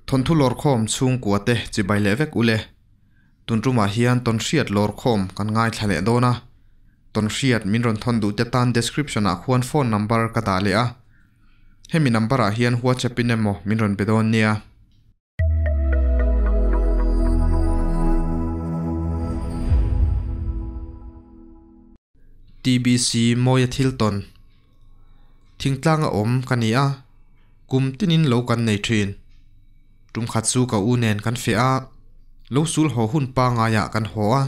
Thawnthu lawrkhawm chhungkua te chibai leh vek ule. Tun tumah hian tawnhriat lawrkhawm kan ngaithla leh dawn a. Tawnhriat min rawn thawn duh te tan description ah khuan phone number ka dah leh a. Hemi number ah hian WhatsApp in emaw min rawn be dawn nia. TBC Mawia thil tawn Thingtlang a awm ka ni a, kum tinin lo kan nei thin. Tum khat chu ka u nen kan feh a, lo sul haw hun pangaiah kan haw a.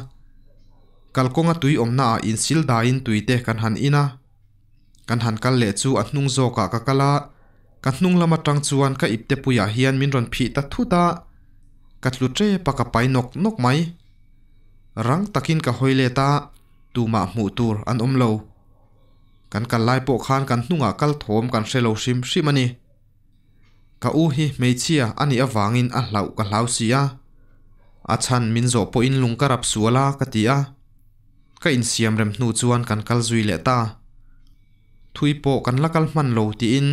Kalkawnga tui awmnaah insil daiin tuite kan han in a. Kan han kal leh chu a hnung zawkah ka kal a, ka hnung lam atang chuan ka ipte puiah hian min rawn phih ta thut a, ka tlu tep a ka pai nawk nawk mai. Rang takin ka hawi let a, tumah hmuh tur an awm lo. Kan kal lai pawh khan kan hnungah kal thawm kan hre lo hrim hrim a ni. Ka u hi hmeichhia a nih avangin a hlauh ka hlau si a, a chhan min zawh pawhin lung ka rap sual a ka ti a. Ka insiam rem hnu chuan kan kal zui leh ta. Thui pawh kan la kal hman lo tiin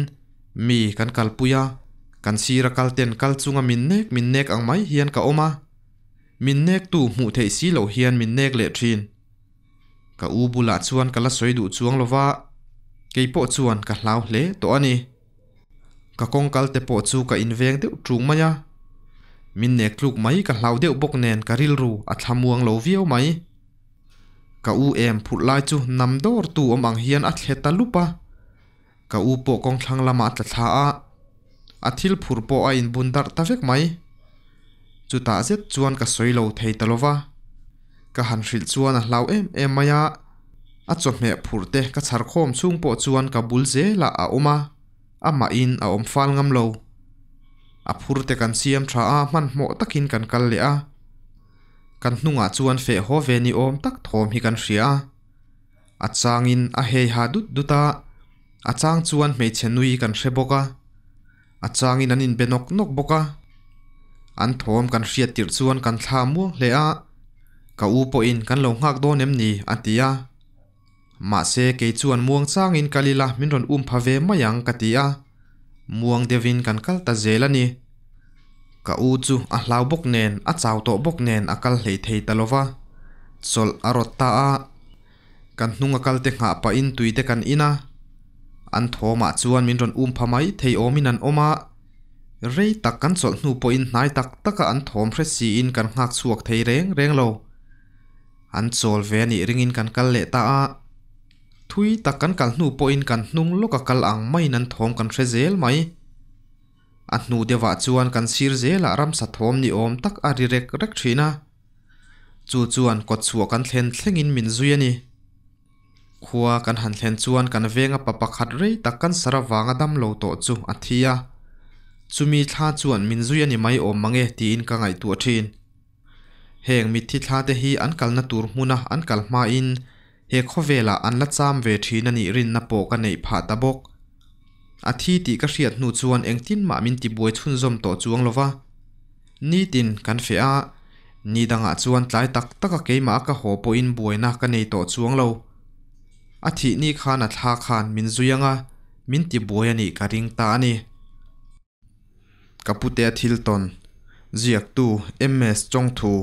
mi kan kalpui a, kan sira kal ten kal chunga min nek min nek ang mai hian ka awm a. Min nektu hmuh theih si loh hian min nek leh thin. Ka u bulah chuan ka la sawi duh chuang lo va, kei pawh chuan ka hlau hle tawh a ni. Ka kawng kal te pawh chu ka inveng deuh ṭung mai a, min nek tluk mai ka hlau deuh bawk nen ka rilru a thlamuang lo viau mai. Ka u em phurh lai chu nam dawr tu awm ang hian a thle ta lup a, ka u pawh kawng thlang lamah a tla thla a, a thil phur pawh a inbun darh ta vek mai. Chutah zet chuan ka sawi lo thei ta lo va, ka han hrilh chuan a hlau em em mai a, a chawhmeh phurh te ka chhar khawm chhung pawh chuan ka bul zelah a awm a, amahin a awm fal ngam lo. A phur te kan siam tha a, hmanhmawh takin kan kal leh a. Kan hnungah chuan feh haw ve ni awm tak thawm hi kan hria a. A changin a hei ha dut dut a, a chang chuan hmeichhe nui kan hre bawk a. A changin an inbe nawk nawk bawk a, an thawm kan hriat tirh chuan kan thla muang hle a, ka u pawhin kan lo nghak dawn em ni a ti a. Mahse kei chuan muang changin kal ila min rawn um pha ve mai ang ka ti a, muang deuhin kan kal ta zel a ni. Ka u chu a hlau bawk nen a chau tawh bawk nen a kal hlei thei ta lo va, chawlh a rawt ta a. Kan hnung a kal te nghah pahin tui te kan in a, an thawmah chuan min rawn um pha mai thei awmin an awm a, rei tak kan chawlh hnu pawhin hnai tak taka an thawm hre siin kan nghak chhuak thei reng reng lo. An chawl ve a nih ringin kan kal leh ta a, thui tak kan kal hnu pawhin kan hnung lawka kal ang maiin an thawm kan hre zel mai. A hnu deuhah chuan kan sir zelah ramsa thawm ni awm tak a ri rek rek thin a. Chu chuan kawtchhuah kan thlen thlengin min zui a ni. Khua kan han thlen chuan kan venga pa pakhat rei tak cancer avanga dam lo tawh chu a thi a. Chumi thla chuan min zui a ni mai awm mang e tiin ka ngaihtuah thin. Heng mitthi thla te hi an kalna tur hmuna an kal hmain he khawvelah an la cham ve thin a nih rinna pawh ka neih phah ta bawk. A thi tih ka hriat hnu chuan engtin mah min tibuai chhunzawm tawh chuang lo va. Nitin kan feh a, ni dangah chuan tlai tak taka keimah ka haw pawhin buaina ka nei tawh chuang lo. A thih ni khan a thla khan min zui ang a, min tibuai a nih ka ring ta a ni. Ka pute a thil tawn, ziaktu MS Chawngthu.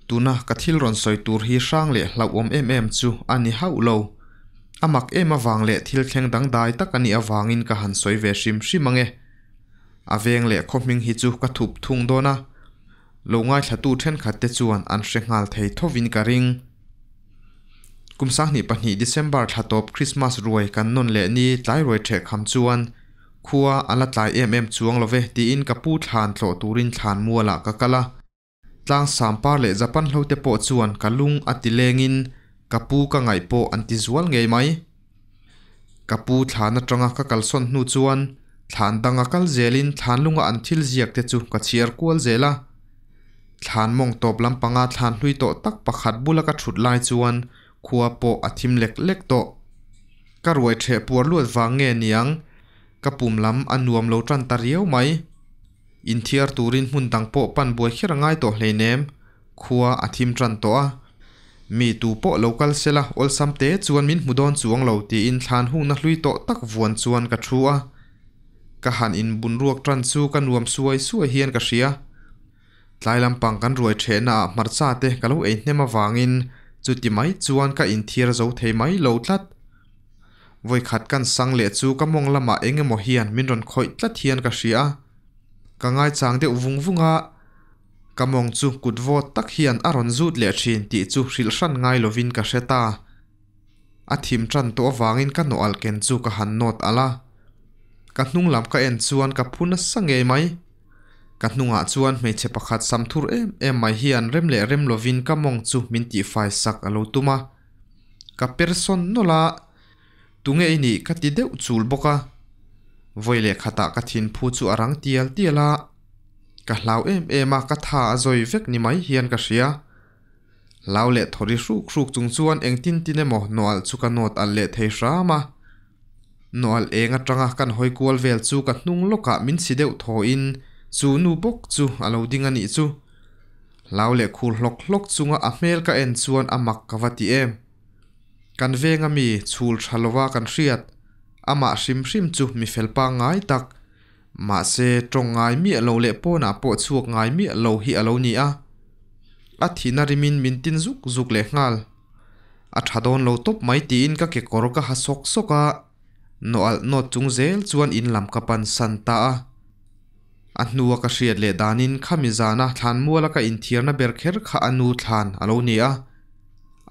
Tuna ka thil rawn sawi tur hi hrang leh hlauhawm em em chu a ni hauh lo. A mak em avang leh thil thleng dangdai tak a nih avangin ka han sawi ve hrim hrim ang e. A veng leh khaw hming hi chu ka thup thung dawn a, lo ngaithlatu thenkhat te chuan an hre nghal thei thovin ka ring. Kum 2002 December thla tawp Christmas ruai kan nawn leh ni tlai ruai theh kham chuan khua a la tlai em em chuang lo ve tiin ka pu thlan tlawh turin thlan mualah ka kal a. Tlang Sampar leh Japan hlo te pawh chuan ka lung a ti lengin ka pu ka ngaih pawh an ti zual ngei mai. Ka pu thlan atanga ka kalsawn hnu chuan thlan danga kal zelin thlan lunga an thil ziak te chu ka chhiar kual zel a. Thlan mawng tawp lampanga thlan hlui tawh tak pakhat bula ka thut lai chuan khua pawh a thim lek lek tawh. Ka ruai theh puar luat vang nge niang ka pum lam a nuam lo tan ta riau mai. Inthiar turin hmun dang pawh pan buai kher a ngai tawh hleinem, khua a thim tan tawh a. Mi tu pawh lo kal sela awlsam te chuan min hmu dawn chuang lo tiin thlan hungna hlui tawh tak vuan chuan ka thu a. Ka han inbun ruak tan chu ka nuam suai suai hian ka hria. Tlai lampang kan ruai thehna ah hmarcha te ka lo ei hnem avangin chuti mai chuan ka inthiar zo thei mai lo tlat. Vawikhat kan sang leh chu ka mawng lamah eng emaw hian min rawn khawih tlat hian ka hria a. Ka ngaichang deuh vung vung a, ka mawng chu kut vawt tak hian a rawn zut leh thin tih chu hrilh hran ngai lovin ka hre ta. A thim tan tawh avangin ka nawh alh ken chu ka han nawt alh a. Ka hnung lam ka en chuan ka phu nasa ngei mai. Ka hnungah chuan hmeichhe pakhat sam thur em em mai hian rem leh rem lovin ka mawng chu min tihfai sak a lo tum a. Ka per sawn nawlh a, tunge i nih ka ti deuh chul bawk a. Vawi leh khatah ka thinphu chu a rang tial tial a. Ka hlau em em a, ka tha a zawi vek ni mai hian ka hria. Hlau leh thawri hruk hruk chung chuan engtin tin emaw nawalh chu ka nawt alh leh thei hram a. Nawalh eng atanga kan hawi kual vel chu ka hnung lawkah min si deuh thawiin chu nu bawk chu a lo ding a nih chu. Hlau leh khur hlawk hlawk chunga a hmel ka en chuan a mak ka va ti em. Kan venga mi chhul tha lova kan hriat, amah hrim hrim chu mi fel pangngai tak, Mahse, tawng ngai miah lo leh pawnah pawh chhuak ngai miah lo hi a lo ni a. A thihna rimin min tin zuk zuk leh nghal. A tha dawn lo tawp mai tiin ka kekawr ka ha sawk sawk a, nawh alh nawt chung zel chuan in lam ka pan san ta a. A hnua ka hriat leh danin khami zana thlanmuala ka inthiarna ber kher kha a nu thlan a lo ni a.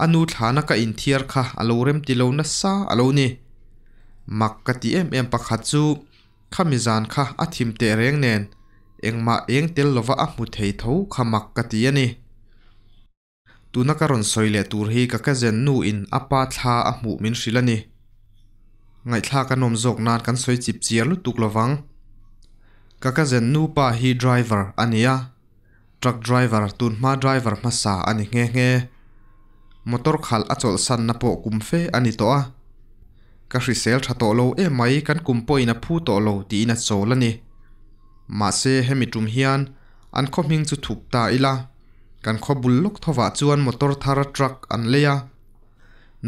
A nu thlana ka inthiar kha a lo remti lo nasa a lo ni. Mak ka ti em em pakhat chu Khami zan kha a thim teh reng nen engmah eng tel lova a hmu thei tho kha mak ka ti a ni. Tuna ka rawn sawi leh tur hi ka cousin nu in a pa thla a hmuh min hrilh a ni. Ngaihthlak a nawm zawk nan kan sawi chip chiar lutuk lovang. Ka cousin nu pa hi driver a ni a, truck driver tunhma driver hmasa a ni nghe nghe. Motor khalh a chawlhsanna pawh kum fe a ni tawh a. Ka hrisel tha tawh lo em mai kan kum pawhin a phu tawh lo tiin a chawl a ni. Mahse hemi tum hian an khaw hming chu thup ta ila, kan khaw bul lawk thovah chuan motor thar truck an lei a.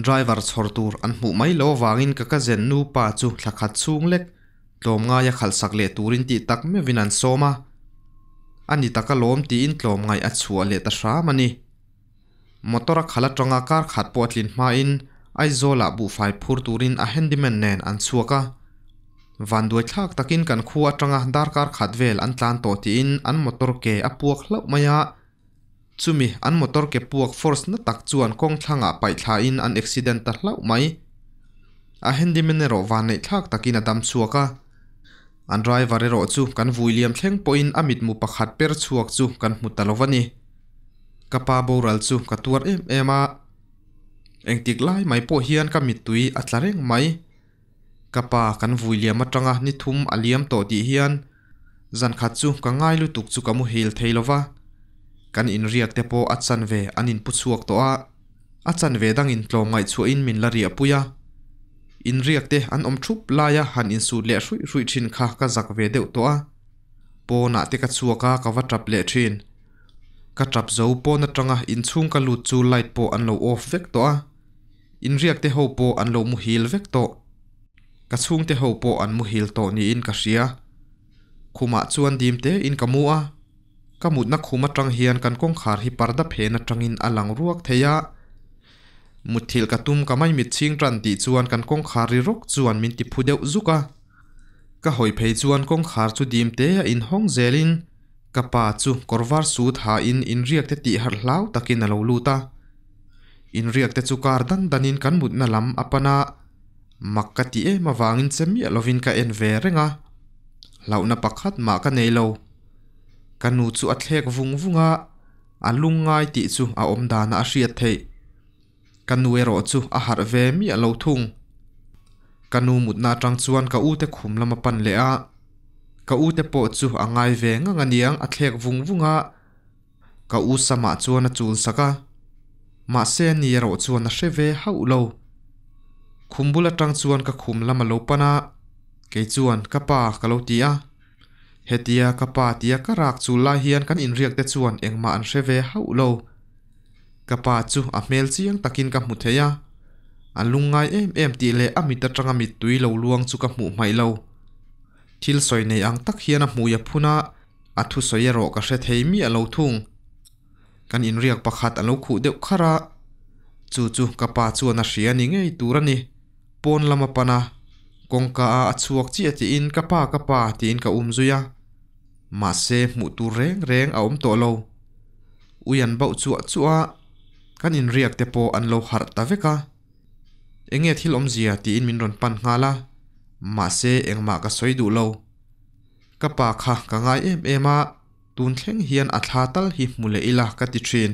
Driver chhawr tur an hmuh mai lo avangin ka cousin nupa chu thla khat chhung lek Tlawmngaia khalhsak leh turin tih tak meuhin an sawm a, a ni taka lawm tiin tlawmngaih a chhuah leh ta hram a ni. Motor a khalh atanga kar khat pawh a tlin hmain Aizawlah buhfai phur turin a handyman nen an chhuak a. Vanduai thlak takin kan khua atanga darkar khat vel an tlan tawh tiin an motor ke a puak hlauh mai a. Chumi an motor ke puak force na tak chuan kawng thlangah paih thlain an accident ta hlauh mai. A handyman erawh vanneih thlak takin a dam chhuak a. An driver erawh chu kan vui liam thleng pawhin a mitmu pakhat per chhuak chu kan hmu ta lo va ni. Ka pa boral chu ka tuar em em a. Engtik lai mai pawh hian ka mittui a tla reng mai. Ka pa kan vui liam atanga ni thum a liam tawh tih hian Zan khat chu ka ngai lutuk chu ka muhil thei lo va, kan inriak te pawh a chanve an inpu chhuak tawh a, a chanve dangin tlawm ngaihchhuahin min la riahpui a. Inriak te an awm thup laia han insut leh hruih hruih thin kha ka zak ve deuh tawh a, pawnah te ka chhuak a ka va tap leh thin. Ka tap zo pawn atanga inchhung ka lut chu light pawh an lo off vek tawh a, inriak te ho pawh an lo muhil vek tawh. Ka chhungte ho pawh an muhil tawh niin ka hria. Khumah chuan dim tein ka mu a, ka mutna khum atang hian kan kawngkhar hi parda phen atangin a lang ruak thei a. Mutthilh ka tum ka maimit chhing tan tih chuan kan kawngkhar ri rawk chuan min ti phu deuh zuk a. Ka hawi phei chuan kawngkhar chu dim te a inhawng zelin ka pa chu kawr var sut hain inriak te tih harh hlau takin a lo lut a. Inriak te chu kar dan danin kan mutna lam a pan a. Mak ka ti em avangin che miah lovin ka en ve reng a, hlauhna pakhat mah ka nei lo. Ka nu chu a thlek vung vung a, a lung ngai tih chu a awm danah a hriat theih. Ka nu erawh chu a harh ve miah lo thung. Ka nu mutna atang chuan ka ute khum lam a pan leh a, ka ute pawh chu a ngai ve ngang aniang a thlek vung vung a, Ka u samah chuan a chul sak a, mahse ani erawh chuan a hre ve hauh lo. Khum bul atang chuan ka khum lam a lo pan a, kei chuan ka pa ka lo ti a. Hetia ka pa tia ka rak chul lai hian kan inriak te chuan engmah an hre ve hauh lo. Ka pa chu a hmel chiang takin ka hmu thei a, a lungngai em em tih leh a mit atanga mittui lo luang chu ka hmuh hmaih lo. Thil sawi nei ang tak hian a hmui a phun a, a thusawi erawh ka hre thei miah lo thung. Kan inriak pakhat a lo khuh deuh kharh a, chu chu ka pa chuan a hria ni ngei tur a ni. Pawn lam a pan a, kawngka a a chhuak chiah tiin ka pa ka pa tiin ka um zui a. Mahse hmuh tur reng reng a awm tawh lo. Ui an bauh chuah chuah a, kan inriak te pawh an lo harh ta vek a. Enge thil awmzia tiin min rawn pan nghal a, mahse engmah ka sawi duh lo. Ka pa kha ka ngai em em a, tun thleng hian a thla tal hi hmu leh ila ka ti thin.